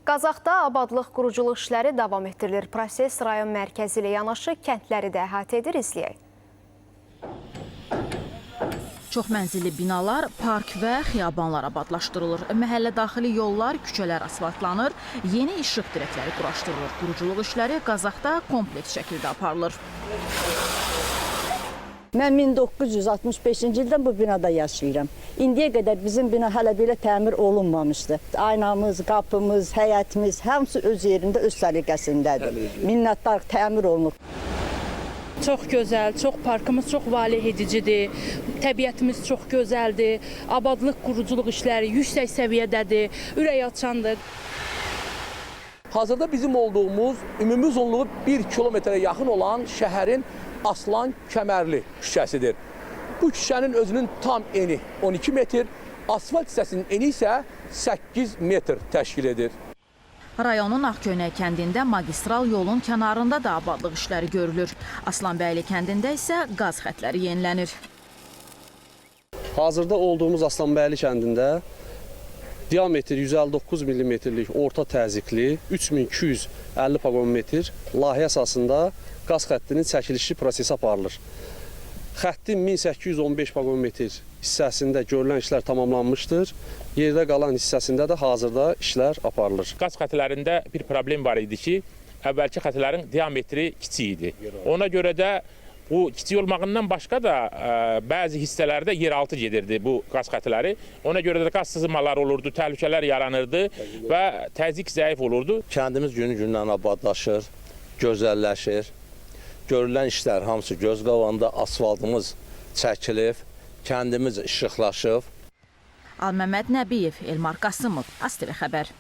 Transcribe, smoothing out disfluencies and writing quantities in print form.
Qazaxda abadlıq quruculuq işləri davam etdirilir. Proses rayon mərkəzi ilə yanaşı kəndləri də əhatə edir. İzləyək. Çox mənzilli binalar, park və xiyabanlar abadlaşdırılır. Məhəllə daxili yollar, küçələr asfaltlanır, yeni işıq dirəkləri quraşdırılır. Quruculuq işləri Qazaxda kompleks şəkildə aparılır. Mən 1965-ci ildən bu binada yaşayıram. İndiyə qədər bizim bina hələ belə təmir olunmamışdı. Aynamız, qapımız, həyətimiz hamısı öz yerində, öz səliqəsindədir. Minnətdar təmir olunub. Çox gözəl, çox parkımız çox valeh edicidir. Təbiətimiz çox gözəldir. Abadlıq, quruculuq işləri yüksək səviyyədədir. Ürək açandır. Hazırda bizim olduğumuz ümumi uzunluğu 1 kilometrə yaxın olan şəhərin Aslan Kəmərli küçəsidir. Bu küçənin özünün tam eni 12 metr, asfalt hissəsinin eni isə 8 metr təşkil edir. Rayonun Ağköynək kəndində magistral yolun kənarında da abadlıq işləri görülür. Aslanbəyli kəndində isə qaz xətləri yenilənir. Hazırda olduğumuz Aslanbəyli kəndində diametri 159 millimetrlik orta təzyiqli 3250 paqonmetr layihə əsasında qaz xəttinin çəkilişi prosesi aparılır. Xəttin 1815 paqonmetr hissəsində görülən işlər tamamlanmışdır. Yerdə qalan hissəsində də hazırda işlər aparılır. Qaz xətlərində bir problem var idi ki, əvvəlki xətlərin diametri kiçik idi. Ona görə də bu kiçik olmağından başqa da bəzi hissələrdə yeraltı gedirdi bu qaz xətləri. Ona görə də qaz sızmaları olurdu, təhlükələr yaranırdı və təzyiq zəif olurdu. Kəndimiz günü-gündən abadlaşır, gözəlləşir. Görülən işlər hamısı göz qavağında, asfaltımız çəkilib, kəndimiz işıqlaşıb. Alməmməd Nəbiyev, Elmar Qasımov, ASTV xəbər.